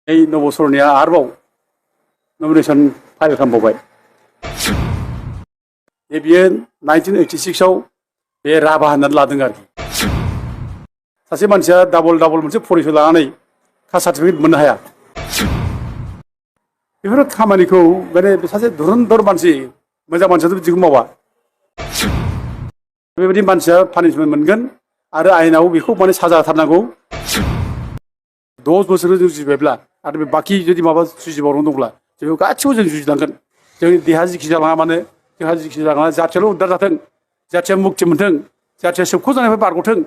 नबसरनिया आरोबाव nomination file खालामबावबाय बियो 1986 आव बे राभा होननानै लादों आरोखि सासे मानसिया डाबल मोनसे फरिचय लानानै कास्ट सार्टिफिकेट मोननो हाया बेफोर खामानिखौ माने सासे धुरन्धर मानसि मोजां मानसियाथ' बिदिखौ मावा बेबायदि मानसिया पानिशमेन्ट मोनगोन आरो आयेनाव बेखौ माने साजा होथारनांगौ 10 बोसोर जों जुजिबायब्ला आरो बे बाखि जुदि माबा जुजिबावनो दंब्ला जों गासिबो जों जुजिलांगोन जोंनि देहा जिखि जालाङा मानो जोंहा जिखि जालाङा जाथियाल' उद्धार जाथों जाथिया मुक्ति मोनथों जाथिया सोबख' जानायनिफ्राय बारग'थों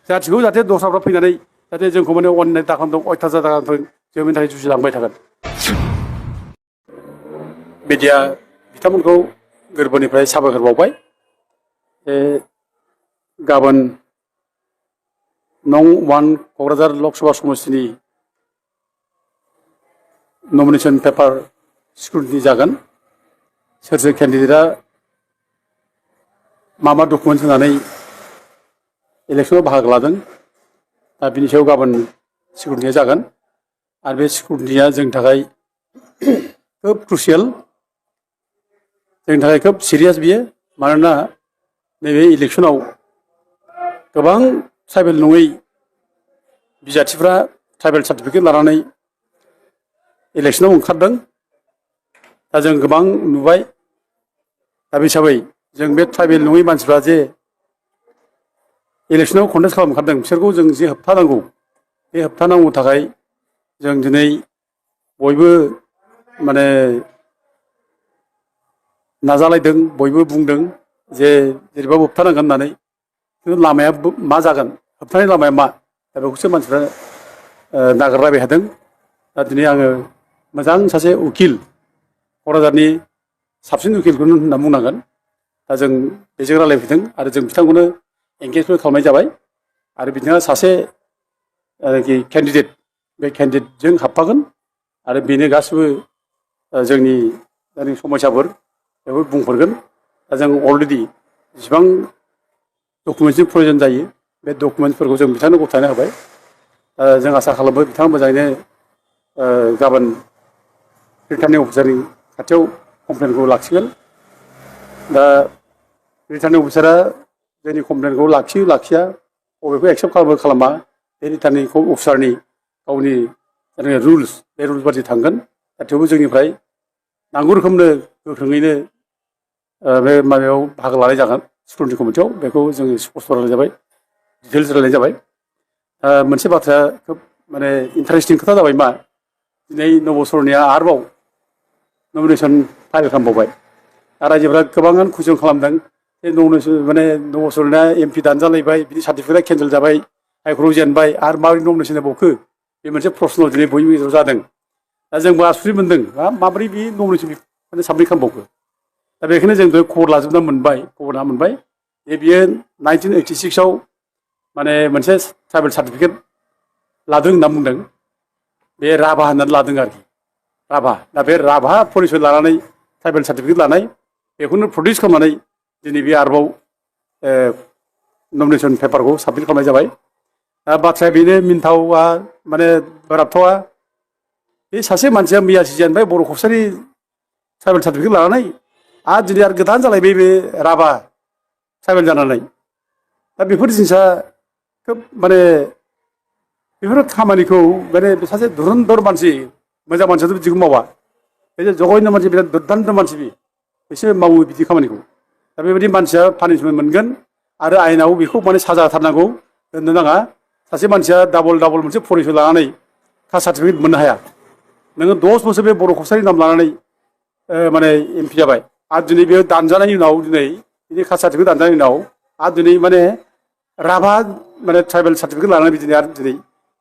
जाथिखौ जाहाथे दस्राफ्रा फैनानै जाहाथे जोंखौ माने अननाय दाखालामथों अयथासार दाखालामथों जों बेनि थाखाय जुजिलांबाय थागोन मिडिया बिथांमोनखौ गोरबोनिफ्राय साबायखर बावबाय गाबोन नं 1 क'क्राझार लकसभा समस्तिनि नमिनेशन पेपार स्क्रुटिनि जागोन सोर सोर केन्डिडेटआ मा डकुमेन्ट होनानै इलेक्सनाव बाहागो लादों दा बिनि सायाव गाबोन स्क्रुटिनिया जागोन आरो बे स्क्रुटिनिया जोंनि थाखाय खोब क्रुसियेल जोंनि थाखाय खोब सिरियास बियो मानोना नैबे इलेक्सनाव गोबां ट्राइबेल नङै बिजाथिफ्रा ट्राइबेल सार्टिफिकेट लानानै इलेक्सनाव ओंखारदों दा जों गोबां नुबाय दा बे हिसाबै जों बे ट्राइबेल नङै मानसिफ्रा जे इलेक्सनाव कन्टेस्ट खालामनो ओंखारदों बिसोरखौ जों जे होबथानांगौ बे होबथानांगौ थाखाय जों दिनै बयबो माने नाजालायदों बयबो बुंदों जे जेरैबाबो होबथानांगोन होननानै खिन्थु लामाया मा जागोन होबथानाय लामाया मा दा बेखौसो मानसिफ्रा नागिरलायबाय थादों दा दिनै आङो मोजां सासे उकिल क'क्राझारनि साबसिन उकिलखौनो होनना बुंनांगोन दा जों बेजों रायलायफैदों आरो जों बिथांखौनो एंगेजमेन्ट खालामनाय जाबाय आरो बिथाङा सासे केन्डिडेट बे केन्डिडेटजों हाबफागोन आरो बेनो गासिबो जोंनि समस्याफोर बेखौ बुंहरगोन दा जों अलरेडि जेसेबां डकुमेन्टसनि प्रयजन जायो बे डकुमेन्टसफोरखौ जों बिथांनो गथायना होबाय जों आसा खालामो बिथाङा मोजाङैनो गाबोन रिटार्निं अफिसारनि खाथियाव कमप्लेनखौ लाखिगोन दा रिटार्निं अफिसारा जोंनि कमप्लेनखौ लाखियो लाखिया बबेखौ एक्सेप्ट खालामो खालामा बे रिटार्निं अफिसारनि गावनि रुल्स बे रुल्स बादि थांगोन दा थेवबो जोंनिफ्राय नांगौ रोखोमनो गोख्रोङैनो बे माबायाव बाहागो लानाय जागोन स्क्रुटिनि कमिटियाव बेखौ जोङो स्पष्ट रायलायनाय जाबाय डिटेल्स रायलायनाय जाबाय मोनसे बाथ्राया खोब माने इन्टारेस्टिं खोथा जाबाय मा दिनै नबसरनिया आरोबाव नमिनेशन फाइल खालामबावबाय रायजोफ्रा गोबाङानो कुइसन खालामदों जे माने नबसरनिया एमपि दानजालायबाय बिनि सार्टिफिकेटआ केन्सेल जाबाय हाइकर्टआव जेनबाय आरो माबोरै नमिनेशन जाबावखो बे मोनसे प्रश्न दिनै बयनिबो गेजेराव जादों दा जोंबो आसुरित मोनदों माबोरै बे नमिनेशन माने साबमिट खालामबावखो दा बेखायनो जों खबर लाजोबना मोनबाय खबर लाना मोनबाय जे बियो 1986 आव माने मोनसे ट्राइबेल सार्टिफिकेट लादों होनना बुंदों बे राभा होननानै लादों आरोखि राभा दा बे राभा फरिचय लानानै ट्राइबेल सार्टिफिकेट लानाय बेखौनो प्रडिउस खालामनानै दिनै बे आरोबाव नमिनेशन पेपारखौ साबमिट खालामनाय जाबाय दा बाथ्राया बेनो मिनथावा माने बोराबथावा बे सासे मानसिया मैया जेनबाय बर' कसारि ट्राइबेल सार्टिफिकेट लानानै आरो दिनै आरो गोदान जालायबाय बे राभा ट्राइबेल जानानै दा बेफोर जिनिसा खोब माने बेफोर खामानिखौ माने सासे धुरन्धर मानसि मोजां मानसियाथ' बिदिखौ मावा बे जघन्य मानसि बिराद दुर्दान्त मानसि बिसोर मावो बिदि खामानिखौ दा बेबायदि मानसिया पानिशमेन्ट मोनगोन आरो आयेनाव बेखौ माने साजा होथारनांगौ दोननो नाङा सासे मानसिया डाबल मोनसे फरिचय लानानै कास्ट सार्टिफिकेट मोननो हाया नोङो 10 बोसोर बे बर' कसारि नाम लानानै माने एमपि जाबाय आरो दिनै बे दानजानायनि उनाव दिनै बिनि कास्ट सार्टिफिकेट दानजानायनि उनाव आरो दिनै माने राभा माने ट्राइबेल सार्टिफिकेट लानानै बिदिनो आरो दिनै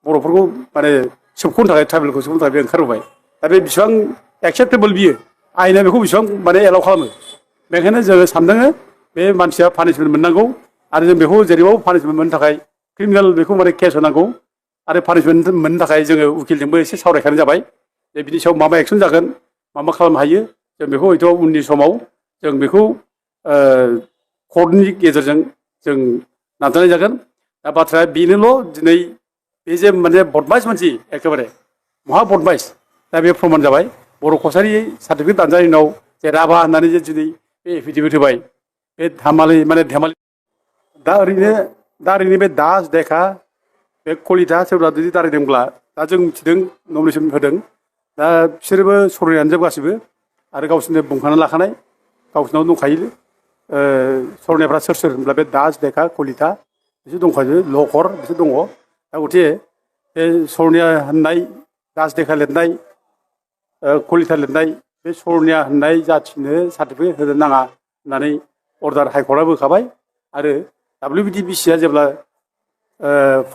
बर'फोरखौ माने सोबख'नो थाखाय ट्राइबेलखौ सोबख'नो थाखाय बे ओंखारबोबाय दा बे बेसेबां एक्सेप्टेबल बियो आयेना बेखौ बेसेबां माने एलाउ खालामो बेखायनो जोङो सानदों बे मानसिया पानिशमेन्ट मोननांगौ आरो जों बेखौ जेरैबाबो पानिशमेन्ट मोननो थाखाय क्रिमिनेल बेखौ माने केस होनांगौ आरो पानिशमेन्ट मोननो थाखाय जोङो उकिलजोंबो एसे सावरायखानाय जाबाय जे बिनि सायाव मा एक्सन जागोन मा खालामनो हायो जों बेखौ हयथ' उननि समाव जों बेखौ कर्टनि गेजेरजों जों नाजानाय जागोन दा बाथ्राया बेनोल' दिनै बे जे माने बदमास मानसि एखेबारे महा बदमाइस दा बे प्रमान जाबाय बर' कसारि सार्टिफिकेट दानजानायनि उनाव जे राभा होननानै जे दिनै बे एफिडेभिट होबाय बे धेमालि दा ओरैनो बे दास देखा बे कलिता सोरबा जुदि दारायदोंब्ला दा जों मिथिदों नमिनेसन होदों दा बिसोरबो सरनायानो जोब गासिबो आरो गावसोरनो बुंखाना लाखानाय गावसोरनाव दंखायो सरनायफ्रा सोर होनब्ला बे दास देखा कलिता बिसोर दंखायो लखर बिसोर दङ दा गथिखे बे सरनिया होननाय दास देखा लिरनाय कलिता लिरनाय बे सरनिया होननाय जाथिनो सार्टिफिकेट होनो नाङा होननानै अर्डार हाइकर्टआ होखाबाय आरो WBTBCआ जेब्ला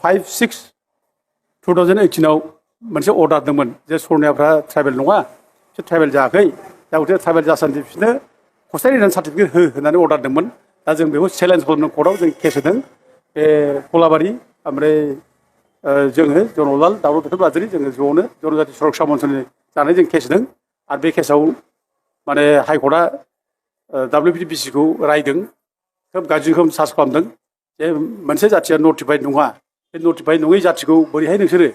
5/6/2018 मोनसे अर्डार दंमोन जे सरनियाफ्रा ट्राइबेल नङा बिसोर ट्राइबेल जायाखै दा गथिखे ट्राइबेल जासान्दि बिसोरनो कसारि होननानै सार्टिफिकेट हो होननानै अर्डार दंमोन दा जों बेखौ चेलेन्ज खालामनो कर्टआव जों केस होदों बे कलाबारि ओमफ्राय जोङो जनरलाल दावराव दावथाब बाजारि जोङो ज'नो जनजाति सुरक्षा मन्चनि जानानै जों केस होदों आरो बे केसाव माने हाइकर्टआ WBTBCखौ रायदों खोब गाज्रि रोखोम सार्च खालामदों जे मोनसे जाथिया नटिफाइड नङा बे नटिफाइड नङै जाथिखौ बोरैहाय नोंसोरो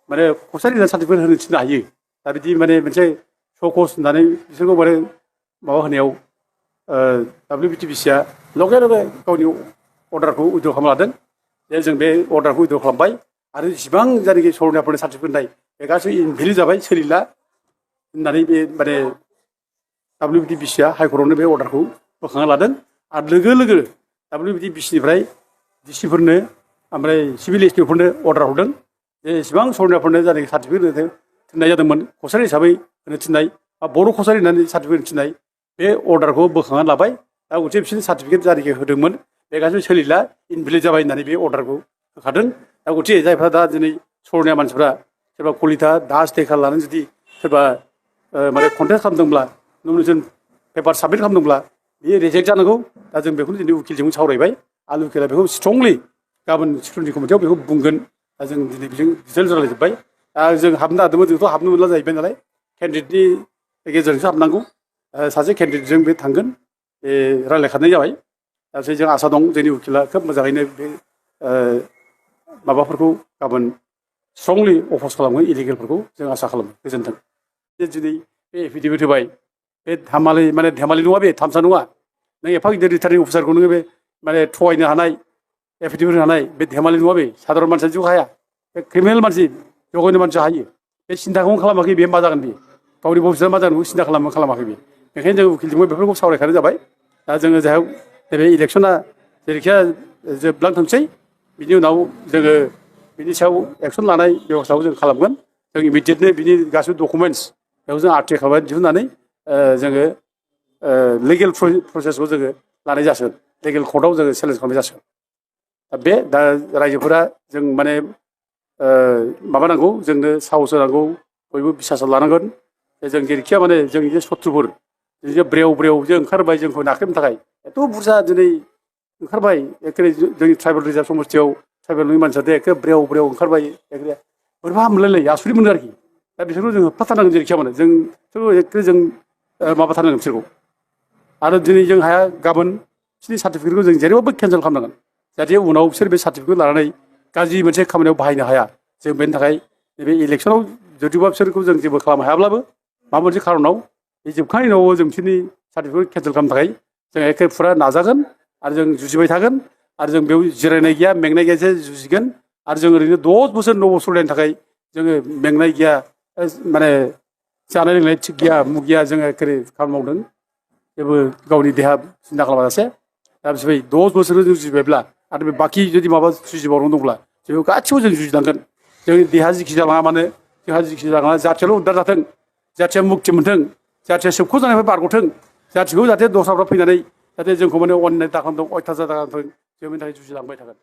माने कसारि होननानै सार्टिफिकेट होनो थिननो हायो दा बिदि माने मोनसे सकस होननानै बिसोरखौ माने माबा होनायाव WBTBCआ लगे लगे गावनि अर्डारखौ उइद्र' खालामना लादों जे जों बे अर्डारखौ उइद्र' खालामबाय आरो जेसेबां जायनाखि सरनियाफोरनि सार्टिफिकेट होनाय बे गासै इनभेलिड जाबाय सोलिला होननानै बे माने WBTBCआ हाइकर्टआवनो बे अर्डारखौ बोखांना लादों आरो लोगो लोगो WBTBCनिफ्राय डिसिफोरनो ओमफ्राय सिभिल एसपिफोरनो अर्डार हरदों जे एसेबां सरनियाफोरनो जायनाखि सार्टिफिकेट होनो थिननाय जादोंमोन कसारि हिसाबै होनो थिननाय बा बर' कसारि होननानै सार्टिफिकेट होनो थिननाय बे अर्डारखौ बोखांनानै लाबाय दा गथिखे बिसोरनि सार्टिफिकेट जायनाखि होदोंमोन बे गासिबो सोलिला इनभेलिड जाबाय होननानै बे अर्डारखौ होखादों दा गथिखे जायफ्रा दा दिनै सरनिया मानसिफ्रा सोरबा कलिता दास देखा लानानै जुदि सोरबा माने कन्टेस्ट खालामदोंब्ला नमिनेसन पेपार साबमिट खालामदोंब्ला बेयो रिजेक्ट जानांगौ दा जों बेखौनो दिनै उकिलजों सावरायबाय आरो उकिला बेखौ स्ट्रंलि गाबोन स्क्रुटिनि कमिटियाव बेखौ बुंगोन दा जों दिनै बेजों डिटेल्स रायलायजोब्बाय दा जों हाबनो हादोंमोन जोंथ' हाबनो मोनला जाहैबाय नालाय केन्डिडेटनि गेजेरजोंसो हाबनांगौ सासे केन्डिडेटजों बे थांगोन बे रायलायखानाय जाबाय दा जों आसा दं जोंनि उकिला खोब मोजाङैनो बे माबाफोरखौ गाबोन स्ट्रंलि अफस खालामगोन इलिगेलफोरखौ जों आसा खालामो गोजोन्थों दिनै बे एफिडेभिट होबाय बे धेमालि नङा बे थामसा नङा नों एफा गिदिर रिटार्निं अफिसारखौ नोङो बे माने थगायनो हानाय एफिडेभिट होनो हानाय बे धेमालि नङा बे साधारन मानसिया जिउ हाया बे क्रिमिनेल मानसि जघन्य मानसिया हायो बे सिन्थाखौनो खालामाखै बे मा जागोन बे गावनि भबिसतआ मा जागोन बेखौ सिन्था खालामाखै बे बेखायनो जों उकिलजोंबो बेफोरखौ सावरायखानाय जाबाय दा जोङो जाहाव बे इलेक्सना जेरैखिया जोबलांथोंसै बिनि उनाव जोङो बिनि सायाव एक्सन लानाय बेबस्थाखौ जों खालामगोन जों इमिडियेटनो बिनि गासिबो डकुमेन्टस बेखौ जों आर्टिकेल खालामनानै दिहुननानै जोङो लिगेल प्रसेसखौ जोङो लानाय जासिगोन लिगेल कर्टआव जोङो चेलेन्ज खालामनाय जासिगोन दा रायजोफोरा जों माने माबानांगौ जोंनो साहस होनांगौ बयबो बिसासाव लानांगोन जों जेरैखिया माने जोंनि जे शत्रुफोर जे ब्रेव जे ओंखारबाय जोंखौ नाख्रेबनो थाखाय एथ' बुरजा दिनै ओंखारबाय एखे जोंनि ट्राइबेल रिजार्भ समस्तियाव ट्राइबेल नङि मानसिया एखे ब्रेव ओंखारबाय एखे बोरैबा मोनलायलायो आसुरित मोनो आरोखि दा बिसोरखौ जों होबथाथारनांगोन जेरैखिया माने जों एखे जों माबाथारनांगोन बिसोरखौ आरो दिनै जों हाया गाबोन बिसोरनि सार्टिफिकेटखौ जों जेरैबाबो केन्सेल खालामनांगोन जाहाथे उनाव बिसोर बे सार्टिफिकेट लानानै गाज्रि मोनसे खामानियाव बाहायनो हाया जों बेनि थाखाय नैबे इलेक्सनाव जुदिबा बिसोरखौ जों जेबो खालामनो हायाब्लाबो माबा मोनसे खारनाव बे जोबखांनायनि उनाव जों बिसोरनि सार्टिफिकेट केन्सेल खालामनो थाखाय जों एखे फुरा नाजागोन आरो जों जुजिबाय थागोन आरो जों बेयाव जिरायनाय गैया मेंनाय गैयासो जुजिगोन आरो जों ओरैनो 10 बोसोर 9 बोसोर लायनो थाखाय जोङो मेंनाय गैया माने जानाय लोंनाय थिग गैया मुग गैया जोङो एखे खामानि मावदों जेबो गावनि देहा सिन्था खालामाजासे दा बिसोर 10 बोसोर जों जुजिबायब्ला आरो बे बाखि जुदि माबा जुजिबावनो दंब्ला जों गासिबो जों जुजिनांगोन जोंनि देहा जिखि जालाङा मानो जोंहा जिखि जालाङा जाथियाल' उद्धार जाथों जाथिया मुक्ति मोनथों जाथिया सोबख' जानायनिफ्राय बारग'थों जाथिखौ जाहाथे दस्राफ्रा फैनानै जाहाथे जोंखौ माने अननाय दाखालामथों अयथासार दाखालामथों जों बेनि थाखाय जुजिलांबाय थागोन